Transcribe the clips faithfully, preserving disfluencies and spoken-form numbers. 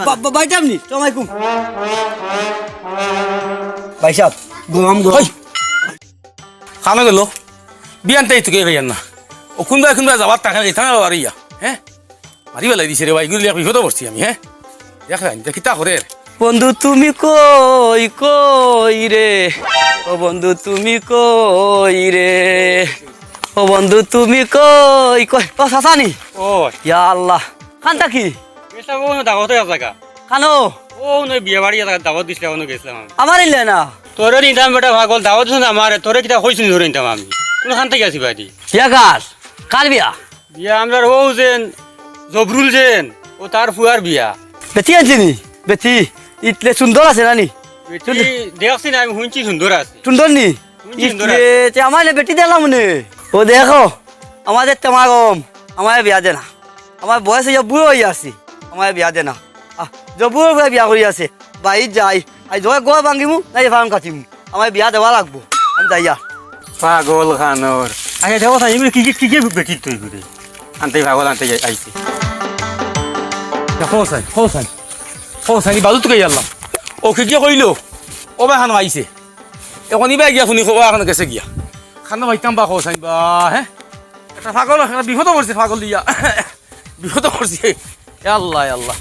বা-, বা-, ভাইসাব নি? সালাম আলাইকুম। ভাইসাব, গরম, গরম। ওই! কানো গেল? বিয়ানটাই তো কে ভাইয়ার না। ও কুনবায় কুনবায় যাবার টাকা নেই, থানা বাড়ি ইয়া। হ্যাঁ? মারি বেলাই দিছে রে ভাই, গুলি এক বিপদো পড়ছি আমি, হ্যাঁ? দেখলাম, যে কিতা করের। বন্ধু তুমি কই, কই রে? ও বন্ধু তুমি কই রে? ও বন্ধু তুমি কই, কই? ও চাচা নি? ও। ইয়া আল্লাহ। কানতা কি? গেছলাম, ও দাওয়াতে আছে গা। কানো? ও নয় বিয়া বাড়ি আছে, দাওয়াত দিছলা, ওনো গেছলাম আমি। আমারে ইলা না। তোরে নিতাম বেটা পাগল, দাওয়াত দিছস না আমারে, তোরে কিতা কইছস নি তোরে নিতাম আমি। কুনু কানতে গেছি বাড়ি। বিয়া কার? কার বিয়া? বিয়া আমরার ও যেন, জবরুল যেন, ও তার ফুয়ার বিয়া। বেটি আনছি নি? বেটি, ইতলে সুন্দর আছে না নি? বেটি দেখছি না, আমি হুনছি সুন্দর আছে। সুন্দর নি? হুনছি সুন্দর ইতলে আছে। তে আমারে বেটি দেখলাম নে। ও দেখো, আমারে তেমা গম, আমারে বিয়া দে না। আমার বয়স অইয়া বুড়া অইয়া আছি, আমারে বিয়া দে না। আহ, জবরুল ভাই বিয়া করি আছে, বাড়িত যাই, আইজ ঘর ভাঙ্গিমু, নাইলে ফার্ম কাটিমু। আমারে বিয়া দেওয়া লাগবো, আমি যাইয়া। পাগল খানোর। আচ্ছা, দেখো স্যার, এগুলো কি কি, কি কি বেটি তুই করে? আনতে পাগল আনতে যাই, আইছে। দেখো স্যার, দেখো স্যার। দেখো স্যার, এই বাজু তো গেলাম। ও কি কি কইলো? ও বা খানো আইছে। এখন ইবা গিয়া শুনি খবর এখন গেছে গিয়া। খানো ভাইতাম বা খবর চাইবা, হ্যাঁ? একটা পাগল, একটা বিপদো পড়ছে পাগল দিয়া। বিপদো পড়ছে। এ আল্লাহ, এ আল্লাহ।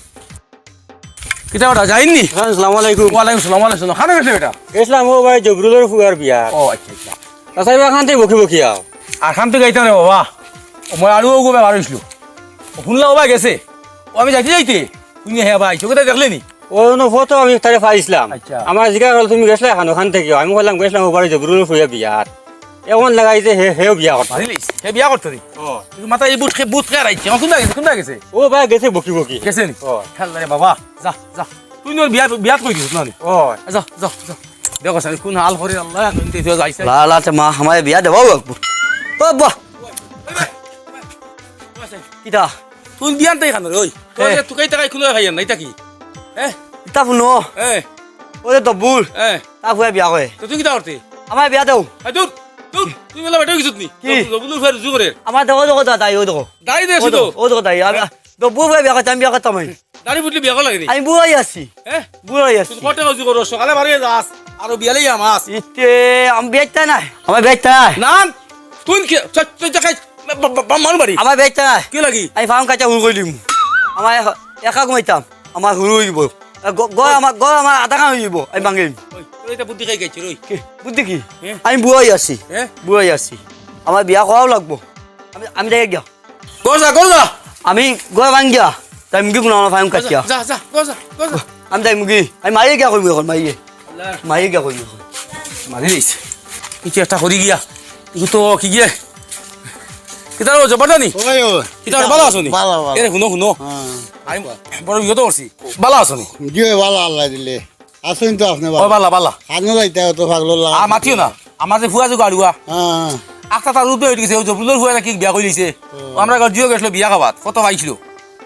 কিতা বেটা, যাইননি? আসসালামু আলাইকুম। ওয়ালাইকুম সালাম, ওয়ালাইকুম সালাম। খানো গেছে বেটা? গেছলাম ও ভাই জবরুলর ফুয়ার বিয়া। ও আচ্ছা, আচ্ছা। আচ্ছা, এবার খান থেকে বকি বকি আও। আর খান থেকে যাইতাম রে বাবা। ও মই আরো ওগো বেমার হইছিল। ও শুনলা ও ভাই গেছে। ও আমি যাইতে যাইতে। শুনি হে ভাই, চোখে তাই দেখলে নি? ও, নো ফটো আমি তারে পাইছিলাম। আচ্ছা। আমার জিজ্ঞাসা করলো, "তুমি গেছলা এখন ওখান থেকে?" আমি বললাম, "গেছলাম, ওবারে জবরুল ফুয়া বিয়ার।" এখন লাগাইছে হে, হেও বিয়া করতো। মারিলিস? হে বিয়া করতো রে? ও। কিন্তু মাথা এই বুট খে-, বুট খেয়ে রাখছে। আমার কোন জায়গায় গেছে? কোন জায়গায় গেছে? ও ভাই গেছে বকি বকি। গেছে নি? ও। খেয়াল রে বাবা। যা, যা। তুই নর বিয়া, বিয়া কই দিস না নি? ও। যা, যা, যা। দেখো স্যার, কোন হাল করে আল্লাহ, এখন তো যাইছে। লা, লা, তে মা, আমারে বিয়া দেওয়াও লাগবো। ও বাহ। কিতা? তুই বিয়ান তাই খান রে, ওই। তোর এ। যে তুকাই তাকাই কোনো ভাই নাই, তা কি? হ্যাঁ? ইতা শুনো। হ্যাঁ। ওরে দব্বুর। হ্যাঁ। তা ফুয়া বিয়া করে। তো তুই কিতা করতে? আমারে বিয়া দেও। এই দূর, দূর, তুই বেলা বেটা কিছু নি? কি? দব্বুর ফুয়া রুজু করে। আমারে দেখো, দেখো, দাদা, ওই দেখো। দাড়ি দে ওই শুধু। দেখো, ওই দেখো, দাদা, আমি হ্যাঁ। দব্বুর ফুয়া বিয়া করতে, আমি বিয়া করতাম না। দাড়ি ফুটলে বিয়া করা লাগে নি? আমি বুড়াই আছি। হ্যাঁ? বুড়াই আছি। তুই কটে হইছি করো, সকালে বাড়িয়ে যাস, আর বিয়ালে যামাস। ইতে, আমি বিয়াইতা নাই। আমার বিয়াইতা নাই। না, তুই কি? চল, চল, চল, খাই। বা-, বা-, বা-, মানু বাড়ি। আমার বেচতে নাই। কি লাগি? আমি ফার্ম কাটা হুরু করিলিমু। আমার একা ঘুমাইতাম। আমার হুরু অইবো। গ-, গয় আমার, গয় আমার আধা কান অইবো। আমি ভাঙিম। ওই, তোর এটা বুদ্ধি খাই গেছে, ওই। কি? বুদ্ধি কি? হ্যাঁ? আমি বুড়াই আছি। হ্যাঁ? বুড়াই আছি। আমার বিয়া করাও লাগবো। আমি, আমি দেখে গিয়া। গজা, গজা। আমি গয় ভাঙ্গিয়া। তাই মুগি কোনো আমার ফার্ম কাটিয়া। যা, যা, গজা, গজা। আমি তাই মুগি। আমি মাইয়ে গিয়া কইমু এখন, মাইয়ে। মাইয়ে গিয়া কইমু এখন। মারি দিস। কিছু একটা করি গিয়া। ইগু তো কি গিয়ে? কিতা রে, জবর জানি? ওই, ওই। কিতা রে, ভালা আছো নি? ভালা, ভালা। এরে, হুনো, হুনো। হ্যাঁ। আমি বড় বিপদো পড়ছি। ভালা আছো নি? জি, ভালা, আল্লাহ দিলে। আছেন তো আপনি ও, ভালা। ভালা, ভালা। খানো যাইতে অত পাগল লাগা। আর মাতিও না। আমার যে ফুয়া যে গাড়ুয়া। হ্যাঁ। আখতা তার রূপে হয়ে গেছে, ও জবরুলের ফুয়া নাকি বিয়া করিলিছে। ও। ও আমরা গাড়িও গেছিল বিয়া খাবার, কত পাইছিল।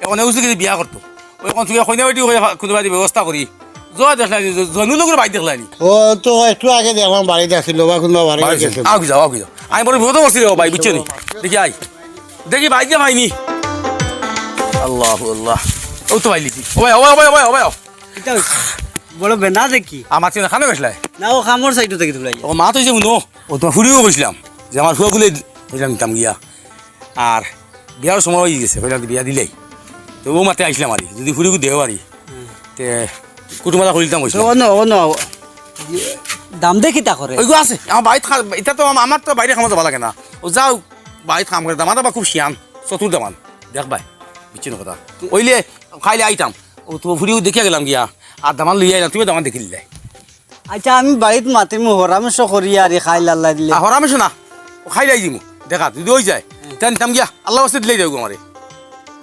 এখন এও কিছু বিয়া করতো। ওই কোন সময় কইনা বেটি হয়ে কোনোবাদি ব্যবস্থা করি। জয় দেখলানি, জ-, জয়নুল লোকের বাড়ি দেখলানি। ও তো একটু আগে দেখলাম বাড়িত আছিল, বা কোনোবা বাড়ি বাড়ি গেছে। আও কি যাও, আও কি যাও। আমি বড় বিপদো পড়ছি রে, ও ভাই, বুঝছো নি? দেখি আই। দেখি ভাই যে ভাই নি। আল্লাহ, আল্লাহ। ও তো ভাই লিখি। ও ভাই, ও ভাই, ও ভাই, ও ভাই, ও ভাই। এটা বড় বেনা দেখি। আমার চেয়ে খানো গেছলাই? না, ও খামর সাইডে থেকে তুলাই। ও মা তো যে হুনো। ও তোমার ফুড়িও কইছিলাম। যে আমার ফুয়াগুলো কইছিলাম নিতাম গিয়া। আর বিয়ার সময় হয়ে গেছে, কইলাম, "বিয়া দিলাই।" তো ও মাতে আইছিলাম আরি, যদি ফুড়িগু দেও আরি, হুম। তে কুটুমালা করিলতাম কইছিলাম। ও ন, ও ন, দাম দে কিতা করে? ওইগু আছে, আমার বাড়িত খা-, এটা তো আমা-, আমার তো বাইরে খামো যাবা লাগে না। ও যাও, বাড়িত কাম করে, দামান আবার খুব শিয়ান, চতুর দামান। দেখ ভাই, বিচ্ছিন্ন কথা। ওইলে খাইলে আইতাম, ও তো ফুড়িগু দেখিয়া গেলাম গিয়া, আর দামান লইয়া আইলাম, তুমি দামান দেখিলিলাই। আচ্ছা, আমি বাড়িত মাতিমু, হরামেশো করি আর খাইল আল্লাহ দিলে। আ, হরামেশো না, ও খাইলাই দিমু। দেখা, যদি ওই যায়, হুম। তাই নিতাম গিয়া, আল্লাহ বাস্তে দিলাই যাইব আমারে।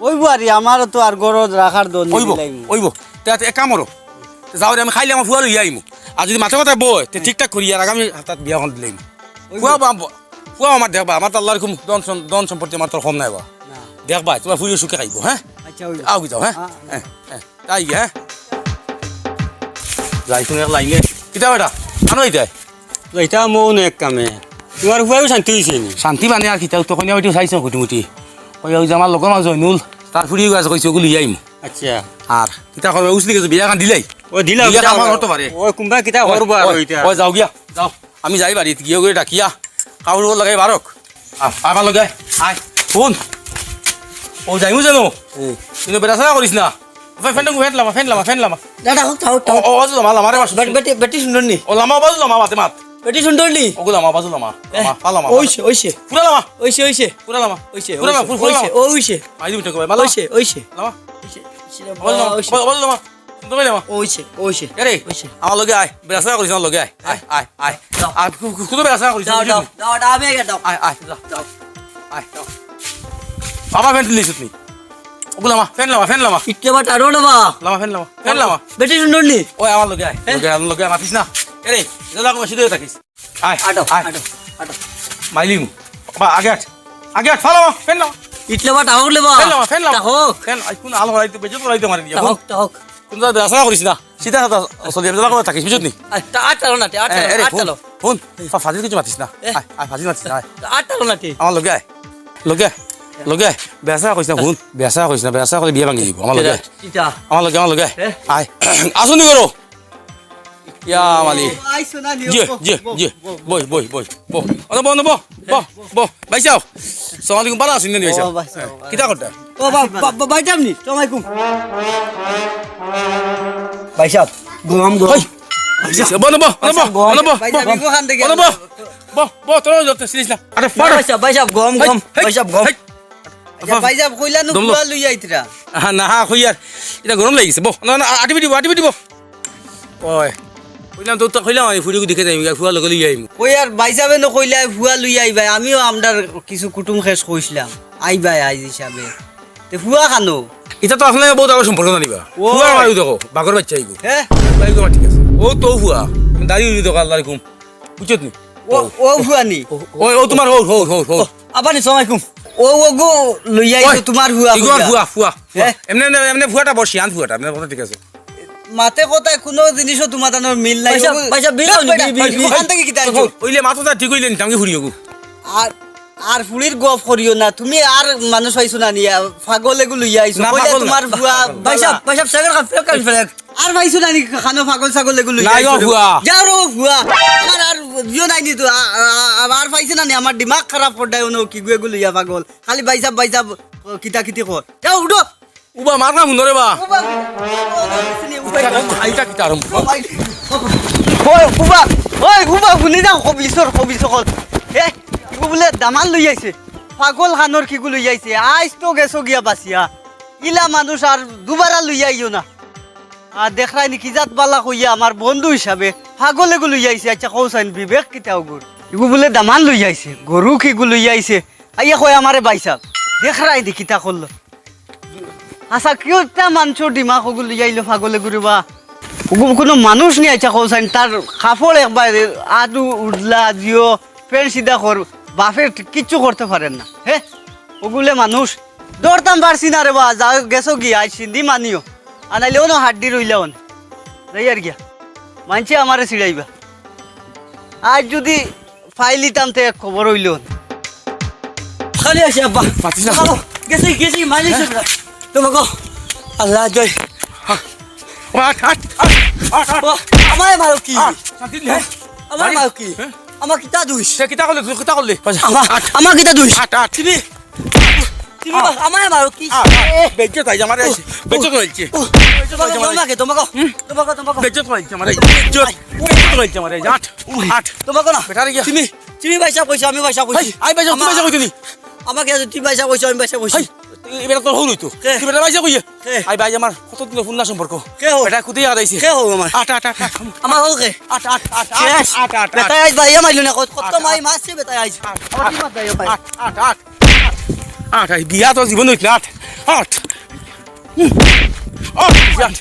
ওইব আর, আমারও তো আর গরজ রাখার দন ওইব, দিলাইমু। ওইব। তে, তে এক কাম করো। তে যাও রে, আমি খাইলে আমার ফুয়া লইয়া আইমু। আর যদি মাথা মাথায় বয়, তে হুম। ঠিকঠাক করি আর আগামী হাপ্তাত বিয়া অখন দিলাইমু। ওইব। ফুয়া বা-, ফুয়া আমার দেখবা, আমার তো আল্লাহর খুব ধন সম-, ধন সম্পত্তি আমার তো কম নাই বা। না। দেখবা, তোমার ফুড়িও সুখে খাইব, হ্যাঁ? আচ্ছা, ওইব। আও কি যাও, হ্যাঁ? হ্যাঁ। হ্যাঁ, হ্যাঁ। তাই, হ্যাঁ? যাই তুমি এক লাইনে। কিতা বেটা? আনো ইতায়। যাইতাম অউ না এক কামে। তুমার ফুয়ায়ও শান্তি অইছে নি? শান্তি মানে আর কিতা, তো কইনা বেটি চাইছো কুটিমুটি। কই অউ যে আমার লগর মানুষ জয়নুল, তার ফুড়ি আছে কইছে ওগুলো লইয়া আইমু। আচ্ছা। আর কিতা করবে, উসলি গেছে, বিয়া খান দিলাই। ও দিলা, দিলে দিলা। কাম আর করতে পারে। ও কুম্বা কিতা ওই, করবো আর ওই, ওইটা? ওই যাও গিয়া, যাও। আমি যাই বাড়িত গিয়া ওগুলো ডাকিয়া, কাপড় উপর লাগাই বারক। আ-, আমার লগে আয়। হুন। ও যাইমু যেন। হুম। কিন্তু বেড়াছাড়া করিস না। ফ্যান, ফ্যান লামা, ফ্যান লামা, ফ্যান লামা। না, থাকো, থাকো, থাকো। ও, ও, বাজু লামা, লামা রে, বাস। বেটি, বেটি, বেটি সুন্দর নি? ও লামা, বাজু লামা, মাতে মাত। বেটি সুন্দর নি? ওগু লামা, বাজু লামা। এ, লামা, লামা, লামা। ওইছে, ওইছে। পুরা লামা। ওইছে, ওইছে। পুরা লামা। ওইছে, পুরা লামা, ওইছে, ফুল লামা। ওইছে, ও, ওইছে। আই দিবি তোকে, ভাই, লামা। ওইছে, ওইছে। লামা। ওইছে, ওইছে, বাজু লামা, ওইছে। বাজু, বাজু লামা। তুমি লামা। ওইছে, ওইছে। এ রে, ওইছে। আমার লগে আয়। বেড়াছাড়া করিস না, লগে আয়। আয়, আয়, আয়। যাও। আর কু-, কু-, কুনো বেড়াছাড়া করিস না, যাও, বুঝলি? যাও, যাও, যাও, আমি আগে যাও। আয়, আয়, যা। যাও। আয়, যাও। বাবা, ফ্যান তুলিস নি? ওগু লামা, ফ্যান লামা, ফ্যান লামা। ইটলে বা টানো না বা। লামা, ফ্যান লামা, ফ্যান লামা। বেটি সুন্দর নি? ওই, আমার লগে আয়। হ্যাঁ? লগে আয়, আমার লগে আয়, মাতিস না। এ রে, যা, যা, সিধা থাকিস। আয়, আটো, আয়। আটো, আটো। মাইলিমু। বা, আগে আট। আগে আট, ফালাও, ফেন লাও। ইটলে বা টাহক লে বা। ফেন লাও, ফেন লাও। টাহক। ফেন, আই, কোন আলো হরাইতে, বেজে তো হরাইতে মারি দিয়া। টাহক, টাহক। কোন যা বেসা করিস না। সিধা সাদা চলি, আমি তোরা থাকিস, বুঝছত নি? আয়, তা আট চালো না, তে আট এ, চালো, এ রে, আট হুন, চালো। হুন, ফা-, ফাজিল কিছু মাতিস না। এ। আয়, আয়, ফাজিল মাতিস না, আয়। তা আট চালো না, তে। আমার লগে আয়। লগে আয়। লগে আয়। বেসা করিস না, হুন। বেসা করিস না, বেসা করে বিয়া ভাঙি দিব। আমার লগে আয়। কিতা? আমার লগে, আমার লগে আয়। এ? আয়। আসুন নি করো। ইয়া মালিক। আইছো না নি? জি, বহ, জি, বহ, জি। বহ, বহ। বই, বই, বই, বই। অনো বহ, অনো বহ, বহ, বহ। ভাই সাহেব, সালাম আলাইকুম, ভালা আছইন নি ভাই সাহেব? ও, ভাই সাহেব, ভাই। কিতা করতা? ও, বা-, বা-, বা-, ভাই সাহেব নি? সালাম আলাইকুম। ভাই সাহেব, গম, গম। হই। ভাই সাহেব, বহ, অনো বহ, অনো বহ, আচ্ছা, গম। অনো বহ, ভাই সাহেব, বহ। ইগো খান দেখি অনো বহ। বহ, বহ, তোরা ধরতে ছিলিস না। আরে, না, ফাড়ো। ভাই সাহেব, ভাই সাহেব, গম, হই, গম। হই, ভাই সাহেব, গম। হই। আচ্ছা, ভাই সাহেব, কইলা নু দম লো। ফুয়া লইয়া আইতরা। হ্যাঁ, না, হ্যাঁ, কইয়ার। এটা গরম লাগিছে। বহ, না, না, আটিবি দিব, আটিবি দিব। ওই, কইলাম তো, তো কইলাম আমি ফুড়িগু দেখে যাইমু, ফুয়া লগে লইয়া আইমু। কইয়ার ভাই সাহেবে নু কইলা ফুয়া লইয়া আইবায়, আমিও আমরার কিছু কুটুম খেস কইছিলাম, আইবায় আইজ হিসাবে। তে ফুয়া কানো? ইটা তো আসলে বহুত আগর সম্পর্ক জানিবা। ও। ফুয়া মারু দেখো, বাঘর বাচ্চা আইবো। হ্যাঁ? ফুয়া আইবো, ঠিক আছে। ও তো ফুয়া, দাড়ি উড়ি দেখো, আল্লাহর হুকুম। বুঝছত নি? ও, ও ফুয়া নি? ওই, ও তোমার হউর, হউর, হউর, হউর। আব্বা নি, সালাম আলাইকুম। ও, ওগু লইয়া আইছো ওই, তোমার ফুয়া ইগু আর কইয়া। ফুয়া, ফুয়া, ফুয়া। হ্যাঁ? এমনে, এমনে, এমনে ফুয়াটা বড় শিয়ান ফুয়াটা, এমনে কথা ঠিক আছে। মাতে কথায় কুনু জিনিসও তোমার তানোর মিল নাই। ভাই সাহেব, ওগু ভাই সাহেব, বিল দাও নি, বেটা, বিল, বিল, বিল। ওখান থাকি কিতা আনছো? ওইলে মাতো তা ঠিক অইলে নি, আমি ঘুরি ওগু। আর, আর ফুড়ির গফ করিও না, তুমি আর মানুষ পাইছো না নি, পাগল এগু লইয়া আইছো। না, কইলে পাগল না। তোমার ফুয়া ভাই সাহেব, ভাই সাহেব, সেকেন্ড খান, ফেরত খান, ফেরত। আর পাইছো না নি কানো পাগল ছাগল এগু লইয়া নাই গো আইছো রে? ফুয়া। যাও রে ফুয়া। আমার আর জিও নাই নি তো, আ-, আ-, আ-, আর পাইছো না নি, আমার দিমাগ খারাপ করডায় অনো কিগু এগু লইয়া পাগল। খালি ভাই সাহেব, ভাই সাহেব, ও, কিতা কিতি কর। যাও, উঠো। উবা, মার না হুনো রে বা। উবা, উবা, উবা, উবা, আইতা কিতা আরম্ভ? ওই, উবা, ওই, উবা, হুনি যাও, কবিল সর, কবিল সকল। এ, কিগু বুলে দামান লই আইছে। পাগল খানোর কিগু লই আইছে। আইজ তো গেছো গিয়া বাঁচিয়া। ইলা মানুষ আর দুবারা লইয়া আইও না। আর দেখরায় নি কি জাত বালা কইয়া আমার বন্ধু হিসাবে পাগল এগু লইয়া আইছে। আচ্ছা, কও চাইন বিবেক কিতা ওগুর? ইগু বুলে দামান লইয়া আইছে, গরু কিগু লইয়া আইছে। আইয়া কয় আমারে ভাই সাহেব, দেখরায় নি কিতা করলো। আচ্ছা, কিতা মানষর দিমাগ ওগু লইয়া আইলো পাগল এগু রে বা। ওগু কুনু মানুষ নি, আচ্ছা কও চাইন, তার কাপড় একবার আদু উদলা দিও, প্যান্ট সিধা কর, বাপে কিচ্ছু করতে পারের না। হে? ওগুলে মানুষ? ধরতাম পারছি না রে বা, যা গেছো গিয়া, আইজ সিন্ধি মানিও। আর নাইলে অনো হাড্ডি রইলা অনো। যাইয়ার গিয়া। মানষে আমারে ছিড়াইবা। আইজ যুদি পাইলিতাম তে এক খবর অইলো অনো। খালি আছে আব্বা। মাতিস না। বাবা, গেছি, গেছি, মাইলে এসে বেটা। তোমাকে আল্লাহ জয়। আট, আট, আট, আট, আট। ও, আমায় মারো কি? আট, শান্তি নেই। হ্যাঁ? আমায় মারো কি? হ্যাঁ? আমার কিতা দুষ? সে কিতা করলে? তুই কিতা করলে? আমার, আট। আমার কিতা দুষ? আট, আট। তুমি, তুমি আট। আমায় মারো কি? আট, আট। বেজ্জত হইছে আমার এই। ও, বেজ্জত হইছে। ও, বেজ্জত তোমাকে হইছে আমার এই। তোমাকে, তোমাকে, হুম? তোমাকে, তোমাকে। বেজ্জত হইছে আমার এই। বেজ্জত, বেজ্জত হইছে আমার এই। আট, আট। তোমাকে না। বেটারে গিয়া। তুমি, তুমি ভাই সাহেব কইছো, আমি ভাই সাহেব কইছি। হেই, আই ভাই সাহেব, তুমি আমার, ভাই সাহেব কইছো নি? আমাকে আছে, তুমি ভাই সাহেব কইছো, আমি ভাই সাহেব কইছি। হেই, এবার তোর হউর অইতো। কে? তুই বেটা ভাই সাহেব কইয়ে। কে? আই ভাই আমার কত দিন পুন্না সম্পর্ক। কে হো? এটা কুদিয়া হারাইছে। কে হো আমার? আট, আট, আট, আট। আমার হউর কে? আট, আট, আট, আট, শেষ। আট, আট, আট। বেটায় আইজ ভাইয়া মাইলো না, কত, কত আট, মাই আট। মারছে বেটায় আইজ। আট, আমার আট, কি মাত ভাইয়া ভাই? আট, আট, আট। আট, আই বিয়া তো জীবন হইত না, আট, আট। আট, আট।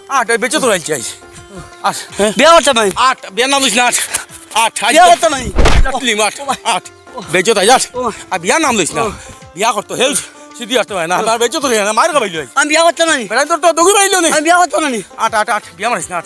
আট, আই বেজ্জত হইছে আইজ। আট। বিয়া করতে নাই? আট, বিয়া নাম লইস না, আট। আট, আই বিয়া করতে নাই? আট, আট। ও ভাই। আট। বেজ্জত আইজ, আট। ও। আর বিয়া নাম লইস না। ও। বিয়া করতো, হেল, সিধি আসতে পারে না। আর বেজ্জত হইয়া না, মার খাবাইলো আইজ। আমি বিয়া করতে নাই। বেটা তোর তো দগুই পাইলো নি। আমি বিয়া করতে নাই। আট, আট, আট, বিয়া মারিস না, আট।